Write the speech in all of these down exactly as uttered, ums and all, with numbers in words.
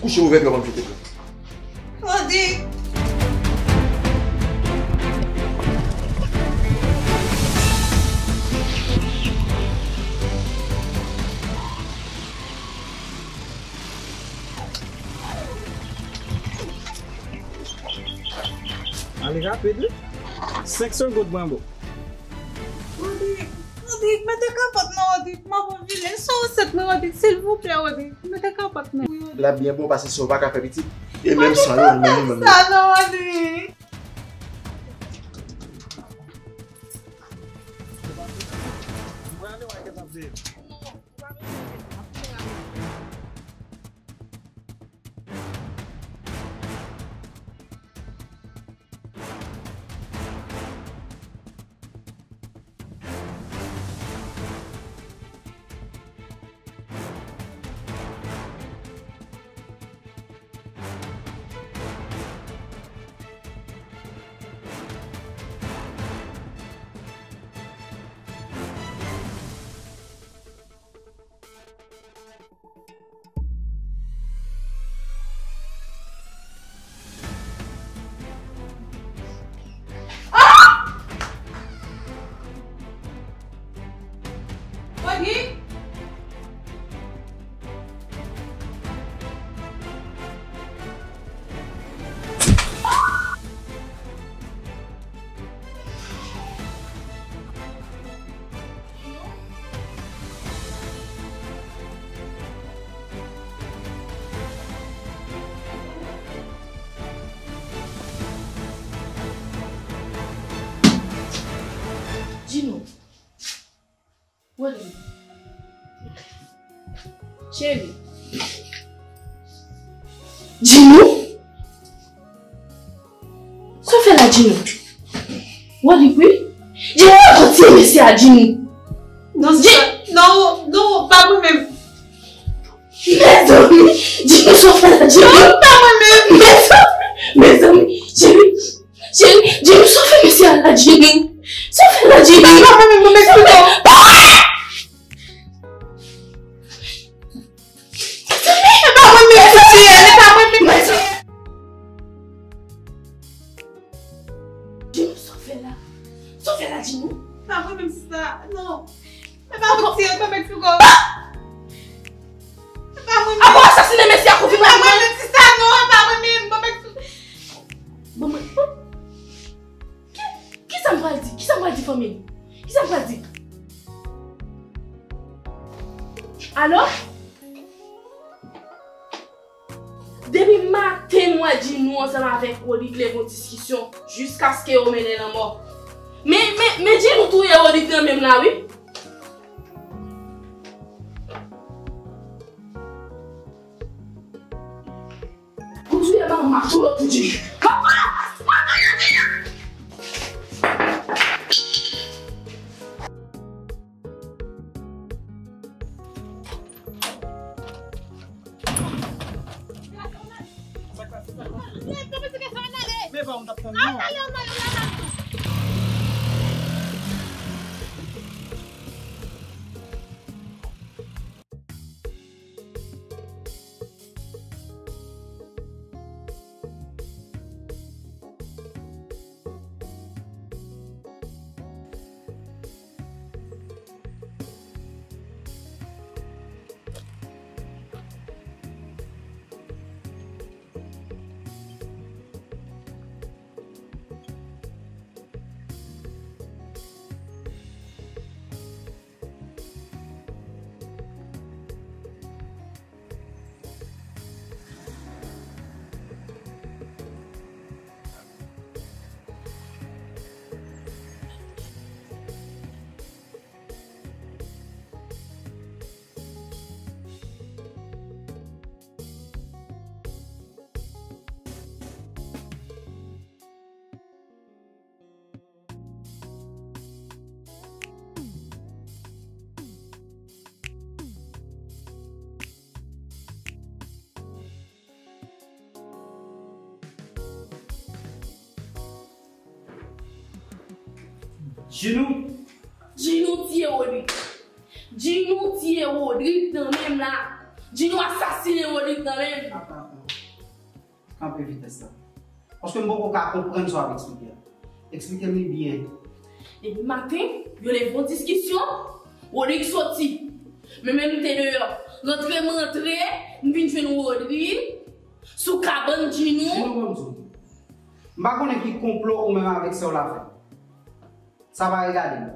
Bouch ou ouvè, pye w konn fete. Rodrigue! Ale rapid wi. Senk segonn mwen bo. Rodrigue, Rodrigue, mete kapòt nan, Rodrigue. M ap anvile. Se yon ansent mwen, Rodrigue. Silvouplè, Rodrigue. Mete kapòt nan. L ap byen bon, paske si w pa ka fè pitit, e menm san yo, menm li, menm li. Sa non, Rodrigue. Djino. Wale. Cheri. Djino? Sa w fè la, Djino? Wale, wi. Djino, ankò tiye mesye a, Djino. Non, se sa. Non, non, pa mwen menm. Mezanmi, Djino, sa w fè la, Djino? Non, pa mwen menm. Mezanmi, mezanmi, cheri. Cheri, Djino, sa w fè mesye a la, Djino? Sa w fè la, Djino? Pa mwen menm, mwen menm, pa mwen! E pa mwen menm ki tiye l, e pa mwen menm ki tiye l. Djino, sa w fè la? Sa w fè la, Djino? Pa mwen menm, sista, non. E pa mwen ki tiye l, ban m eksplike w. E pa mwen menm. Avan w asasinen mesye a, kou vin wè mwen. E pa mwen menm, sista, non, e pa mwen menm, ban m eksplike w. Ban mwen. Ki, kisa m pral di? Kisa m pral di fanmi m? Kisa m pral di? Alo? Depi maten m wè Djinou ansanm avèk Rodrigue leve yon diskisyon jiskaske yo mennen lanmò. Men, men, men Djinou touye Rodrigue nan men m la wi. Ou touye ban m macho yo pou Djinou. Papa! Papa, yo te la! Men pa w m t ap tann non. Djinou. Djinou tiye Rodrigue. Djinou tiye Rodrigue nan men m la. Djinou asasinen Rodrigue nan men m. Apa, apa. Kanpe vitès la. Paske m poko ka konprann sa w ap eksplike a. Eksplike m li byen. Depi maten, yo leve yon diskisyon, Rodrigue soti. Men menm m te deyò. Rantre m rantre, m vin jwenn Rodrigue sou kabann Djinou. Djinou, ban m di w. M pa konnen ki konplo ou menm avèk sè w la fè. Sa pa regade m.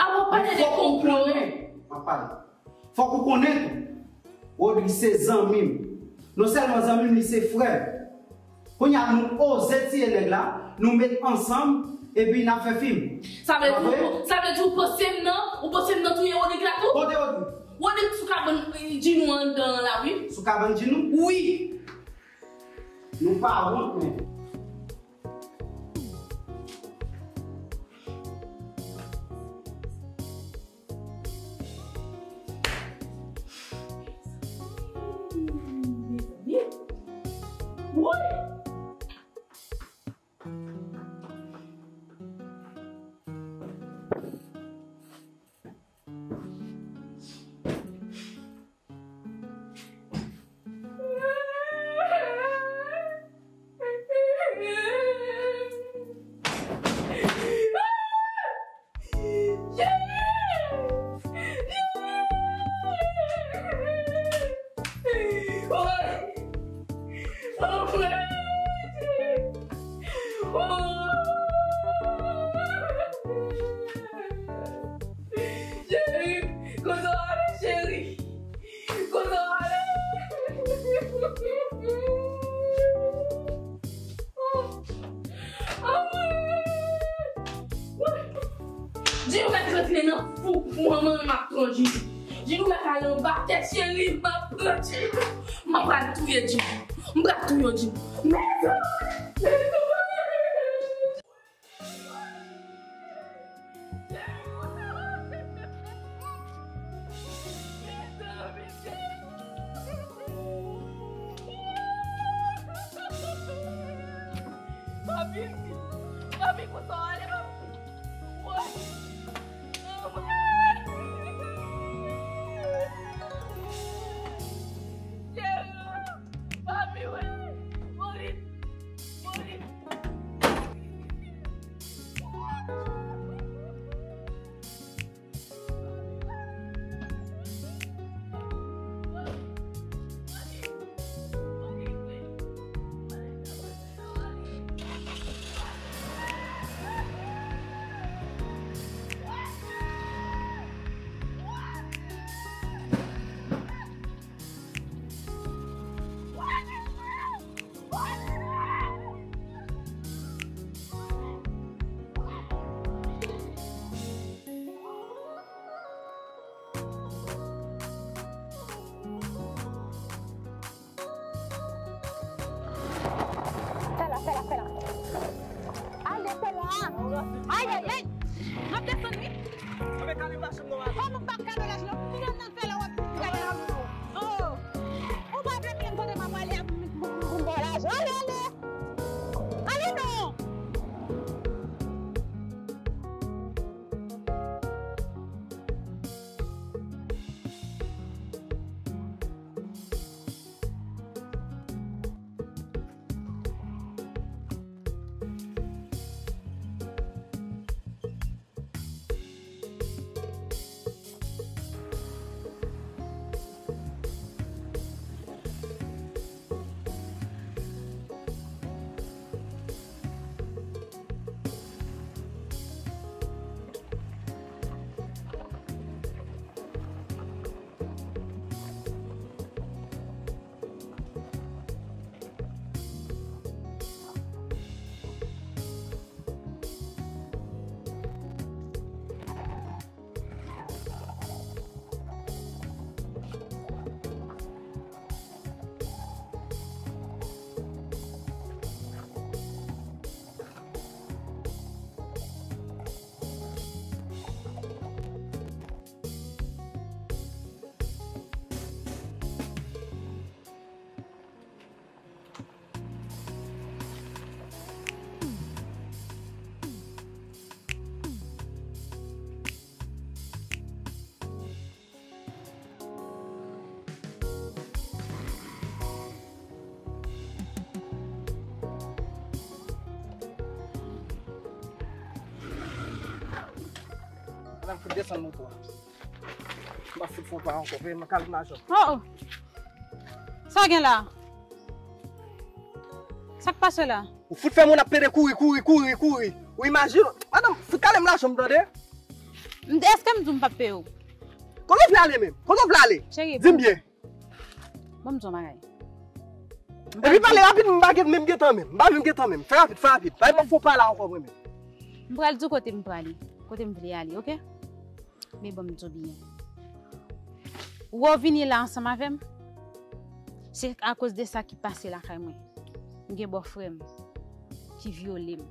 A w ap pale de konplo. Men fòk ou konnen, m ap pale. Fòk ou konnen tou, Rodrigue se zanmi m. Non sèlman zanmi m, li se frè m. Kounye a nou oze tiye nèg la, nou met ansanm, epi n ap fè fim. Sa vle di ou, sa vle di ou panse m nan, ou panse m nan touye Rodrigue la tou? Kote Rodrigue? Rodrigue sou kabann, eh, Djinou anndan an la, wi. Sou kabann Djinou? Wi. Nou pa wont, menm. Cheri, kote w ale, cheri? Kote w ale? Djinou mèt rantre nan fou pou manman l, m ap pran Djinou. Djinou mèt ale anba tè cheri, m ap pran Djinou. M ap pral touye Djinou. M pral touye Djinou. Mèt! Papi, papi, kote w ale, papi? Woy! Papi, woy! Mouri! Mouri! Mwen fout desann moto a. M ap fout fon pa ankò. Veye m kale m lajan. Oh, oh. Sa w gen la? Sa k pase la? Ou fout fè moun ap pede kouri, kouri, kouri, kouri. Ou imajine, madanm, fout kale m lajan m tande. M, èske m di w m p ap peye w? Kote w vle ale menm? Kote w vle ale? Cheri, di m byen. Bon, m di w yon bagay. Epi pale rapid, m pa gen menm gentan menm. M pa menm gentan menm. Fè rapid, fè rapid. Pa gen fon pa la ankò mwen menm. M pral di w kote m prale. Kote m vle ale, oke? Men bon, m di w byen. Ou wè w vini la ansanm avè m, se akoz de sa ki pase lakay mwen. M gen bòfrè m ki vyole m.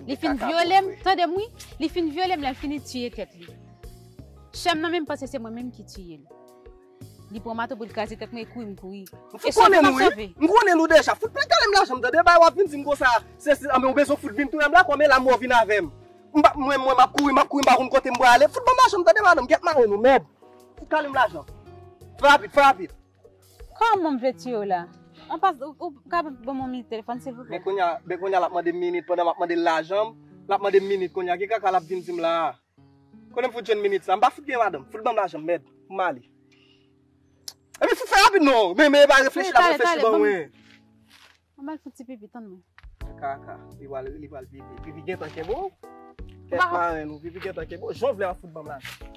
Li fin vyole m, tande m wi, li fin vyole m, lè l fini tiye tèt li. Sè m nan menm panse se mwen menm ki tiye l. Li pran mato pou l kraze tèt mwen e kouri m kouri. E sove m ap sove. M konnen nou deja. Fout plen kale m lajan m tande, bay w ap vin di m konsa. Se, se, anben ou bezwen fout vin touye m la, kòm e la mò vin avè m. M pa, mwen, mwen, m ap kouri, m ap kouri, m pa konn kote m prale. Fout ban m lajan m tande, madanm, kèt mare nou, mèd. Fout kale m lajan. Fè rapid, fè rapid. Kòman m vle tiye w la? An pas, ou, ou ka ban m yon minit telefòn, silvouplè? Men kounye a, men kounye a l ap mande m minit pandan m ap mande l lajan m. L ap mande m minit kounye a. Ki kaka l ap vin di m la a? Kote m fout jwenn minit sa? M pa fout gen madanm. Fout ban m lajan m, mèd. Pou m ale. Epi fout fè rapid non. Men, men e pa reflechi l ap reflechi ban mwen. Mwen ba l fout ti pipi, tann mwen. Kaka, li pral, li pral pipi. Pipi gentan kenbe w. Kèt maren nou, pipi gentan kenbe w. Jan w vle a fout ban m lajan.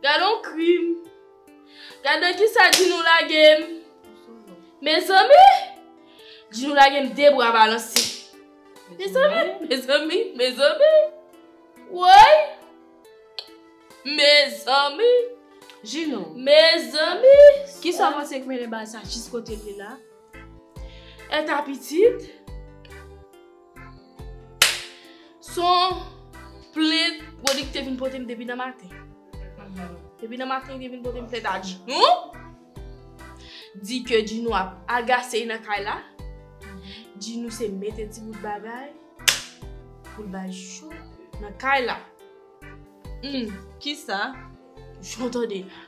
Gade yon krim. Gade nan kisa Djinou lage m. Mezanmi! Djinou lage m de bra balanse. Mezanmi, mezanmi, mezanmi. Woy! Mezanmi! Djinou. Mezanmi! Kisa w panse k mennen bagay sa jis kote l ye la? Eta pitit. Se yon plent Rodrigue te vin pote m depi nan maten. Depi nan maten, li te vin pote m plent a Djinou. Di ke Djinou ap agase nan kay la. Djinou se mete ti bout bagay pou l bay cho nan kay la. Hmm. Kisa? Jan w tande la.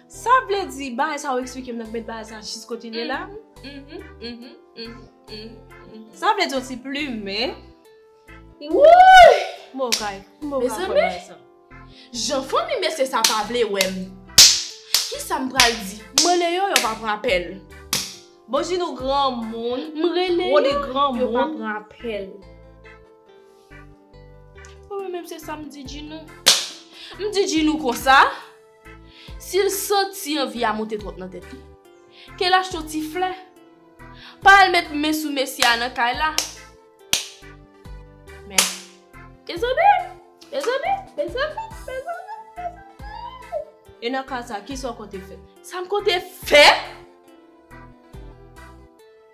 Sa vle di, bagay sa ou eksplike m nan k met bagay sa jis kote l ye la? Mhm, mhm, mhm, mhm, mhm. Sa vle di yon ti plimen. Wouy! Mwen ka, mwen ka kwè bagay sa. Jan fanmi mesye sa pa vle wè m. Kisa m pral di? M rele yo, yo pa pran apèl. Bon, Djinou granmoun. M rele yo, yo pa pran apèl. Mwen menm se sa m di Djinou. M di Djinou konsa, si l santi anvi a monte twòp nan tèt li, ke l achte yon ti flè, pa al met men sou mesye a nan kay la. Men, mezanmi, mezanmi, mezanmi, mezanmi, mezanmi. E nan ka sa, kisa w konte fè? Sa m konte fè?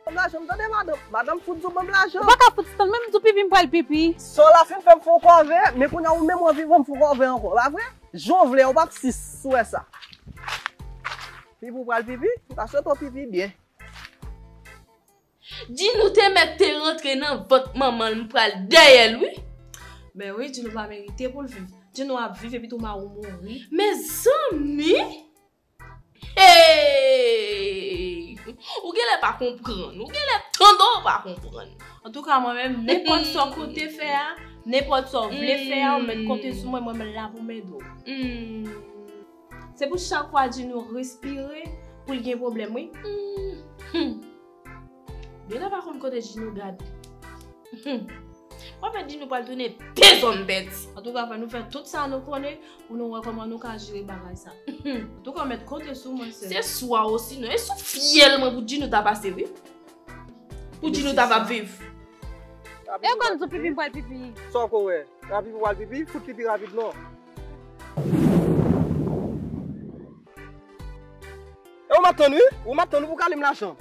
Ban m lajan m tande madanm. Madanm fout di w ban m lajan. Ou pa ka fout tann menm di w pipi m pral pipi. Sa w la fin fè m fè w kòve, men kounye a ou menm w anvi ban m fè w kòve ankò, pa vre? Jan w vle a, ou p ap sis, si w wè sa. Pipi w pral pipi, m ta swete w pipi byen. Djinou te mèt te rantre nan vant manman l, m pral dèyè l wi. Ben wi, Djinou pa merite pou l viv. Djinou ap viv epi tou mari w mouri. Mezanmi! Hey! Ou genlè pa konprann. Ou genlè tande w pa konprann. Antouka, mwen menm, nenpòt sa w konte fè a, nenpòt sa w vle fè a, ou mèt konte sou mwen, mwen menm la pou m ede w. Hmm. Se pou chak fwa Djinou respire, pou l gen pwoblèm, wi. Hmm. Genlè pa konn kote Djinou gad. Hmm. Mwen fè Djinou pral tounen pezon m pèdi. Antouka, fò nou fè tout sa nou konnen pou nou wè kòman nou ka jere bagay sa. Hmm. Antouka, ou mèt konte sou mwen, sè. Se swa osinon, e sou fyèl mwen pou Djinou ta pase, wi. Pou Djinou ta va viv. E konn di w pipi m pral pipi. Sa w ko wè? Rapipi w pral pipi, fout pipi rapid non. E ou m ap tann wi, ou m ap tann wi pou kale m lajan.